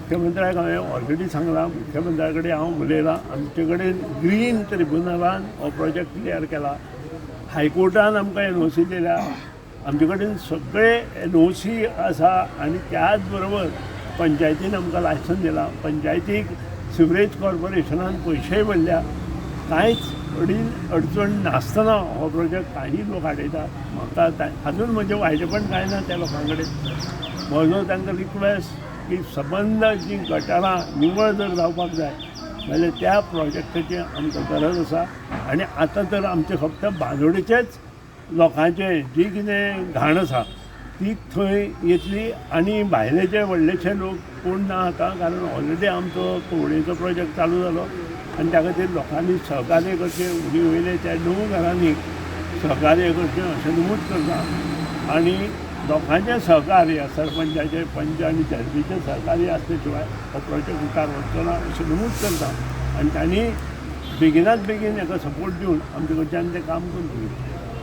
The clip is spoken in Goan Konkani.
मुख्यमंत्र्याक हांवें ऑलरेडी सांगलां, मुख्यमंत्र्या कडेन हांव उलयलां. आमचे कडेन ग्रीन ट्रिब्युनलान हो प्रोजेक्ट क्लियर केला. हायकोर्टान आमकां एनओसी दिल्या. आमचे कडेन सगळे एनओसी आसा आनी त्याच बरोबर पंचायतीन आमकां लायसन दिलां. पंचायतीक सिवरेज कॉर्पोरेशनान पयशेय भरल्या. कांयच अडचण नासतना हो प्रोजेक्ट काही लोक हाडयता. म्हाका हातून म्हजें वायटपण कांय ना त्या लोकां कडेन. म्हजो तांकां रिक्वेस्ट की सबंद जी गटारां निवळ जर जावपाक जाय जाल्यार त्या प्रोजेक्टाची आमकां गरज आसा. आनी आतां तर आमचें फक्त बांदोडेचेच लोकांचें जी कितें घाण आसा ती थंय येतली आनी भायले जे व्हडलेशे लोक कोण ना आतां, कारण ऑलरेडी आमचो कुवळेचो प्रोजेक्ट चालू जालो आनी त्या खातीर लोकांनी सहकार्य करचें. उणी वयले त्या णव घरांनी सहकार्य करचें अशें नमूद करता आनी लोकांचें सहकार्य, सरपंचाचें, पंच आनी जनतेचें सहकार्य आसले शिवाय हो प्रोजेक्ट मुखार वचचो ना अशें नमूद करता आनी तांणी बेगिनात बेगीन हाका सपोर्ट दिवन आमचे कडच्यान तें काम करून घेवचें.